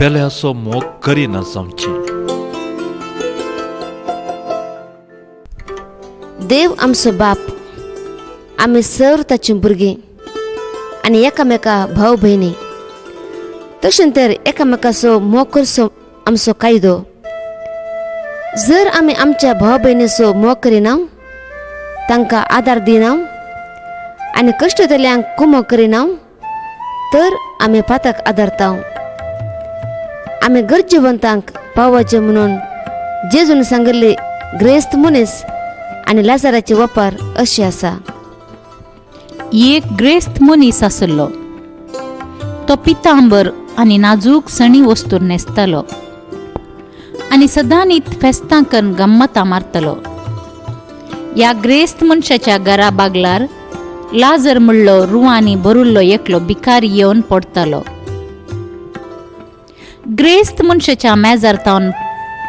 पेल्याचो मोग करिना जावचें. देव आमचो बाप, आमी सर ताचीं भुरगीं आनी एकामेका भाव भयणी. तशें तर एकामेकाचो मोग करचो आमचो कायदो. जर आमी आमच्या भाव भयणीचो मोग करिना, तांकां आदार दिना आनी कश्टतल्यांक कुमक करिना तर आमी पाताक आदारता. आमी गरजेवंतांक पावचे म्हणून जेजून सांगिल्ली ग्रेस्त मनीस आनी लाजाराची वापर अशी आसा. एक ग्रेस्त मनीस आसलो. तो पितांबर आनी नाजूक सणी वस्तूर न्हेसतालो आनी सदांनीत फेस्तां करून गम्मतां मारतलो. ह्या ग्रेस्त मनशाच्या घरा बागलार लाजर म्हणलो रुवांनी भरिल्लो एकलो भिकारी येवन पडतालो. ग्रेस्त मनशाच्या मेजार तावन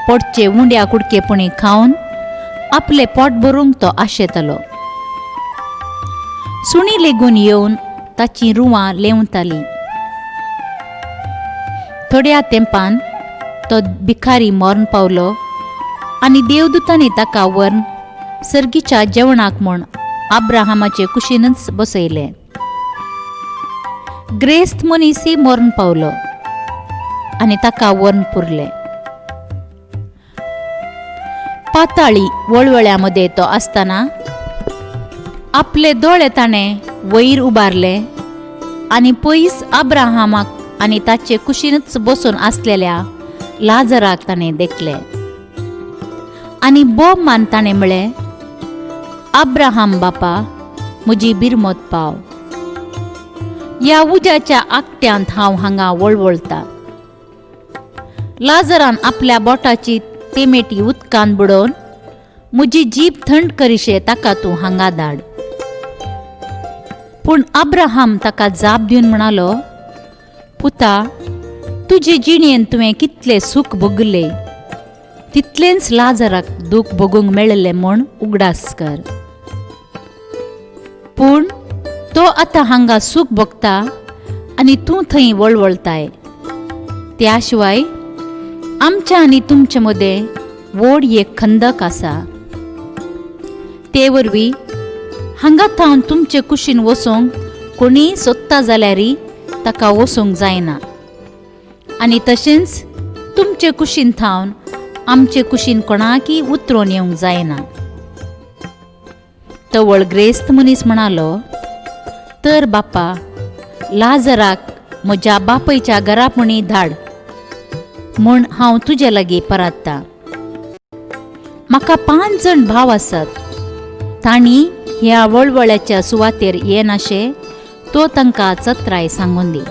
पडचे उंड्या कुडकेपणी खावन आपले पोट भरूंक तो आशेतालो. सुणी लेगून येवन ताचीं रुवां लेंवतालीं. थोड्या तेंपान तो भिकारी मरण पावलो आनी देवदूतांनी ताका व्हरून सर्गीच्या जेवणाक म्हूण अब्राहमाचे कुशीनच बसयलें. ग्रेस्त मनीसय मरण पावलो आनी ताका व्हरून पुरलें. पाताळी वळवळ्या मदें तो आसतना आपले दोळे ताणें वयर उबारले आनी पयस अब्राहमाक आनी ताचे कुशीनच बसून आसलेल्या लाजराक ताणें देखले आनी बोब मान ताणें म्हळें, अब्राहम बापा, म्हजी बिरमत पाव. ह्या उज्याच्या आकट्यांत हांव हांगा वळवळटा. लाजरान आपल्या बोटाची तेमेटी उदकान बुडोवन म्हजी जीब थंड करिशे ताका तूं हांगा धाड. पूण अब्राहम ताका जाप दिवन म्हणालो, पुता, तुजे जिणेन तुवें कितलें सूख भोगलें तितलेंच लाजराक दूख भोगूंक मेळिल्लें म्हूण उगडास कर. पूण तो आतां हांगा सूख भोगता आनी तूं थंय वळवळताय. त्या शिवाय आमच्या आनी तुमचे मदें व्हड एक खंदक आसा. ते वरवीं हांगा थावन तुमचे कुशीन वचूंक कोणीय सोदता जाल्यारय ताका वचूंक जायना आनी तशेंच तुमचे कुशीन थावन आमचे कुशीन कोणाकय उतरोन येवंक जायना. तवळ ग्रेस्त मनीस म्हणालो, तर बापा, लाजराक म्हज्या बापयच्या घरापुणी धाड म्हूण हांव तुजे लागीं परात्ता. म्हाका 5 जाण भाव आसात. तांणी ह्या वळवळ्याच्या सुवातेर येनाशें तो तांकां चत्राय सांगून दी.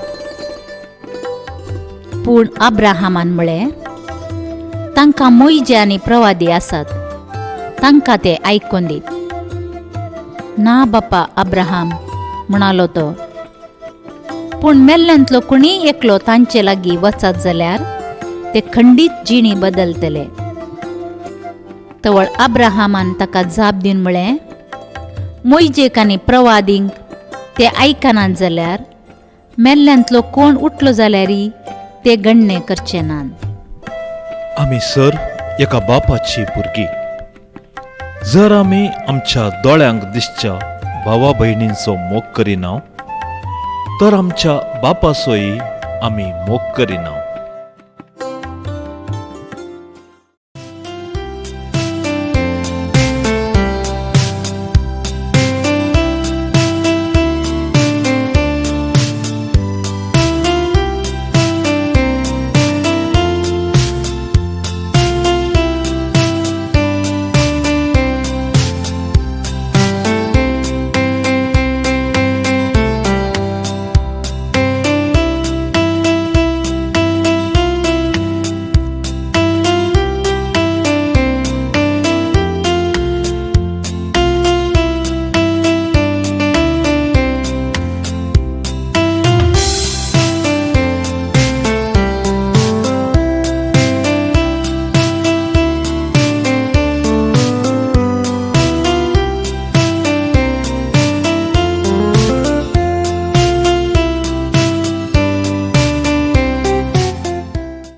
पूण अब्राहमान म्हळें, तांकां मोयजे आनी प्रवादी आसात, तांकां ते आयकून दीत. ना बापा अब्राहम, म्हणालो तो, पूण मेल्ल्यांतलो कोणीय एकलो तांचे लागीं वचत जाल्यार ते खंडीत जिणी बदलतले. तवळ अब्राहमान ताका जाप दिवन म्हळें, मोयजेक आनी प्रवादींक ते आयकनात जाल्यार मेल्ल्यांतलो कोण उठलो जाल्यारय ते गणणे करचे नात. आमी सर एका बापाची भुरगीं. जर आमी आमच्या दोळ्यांक दिसच्या भावा भयणींचो मोग करिना तर आमच्या बापाचोय आमी मोग करिना.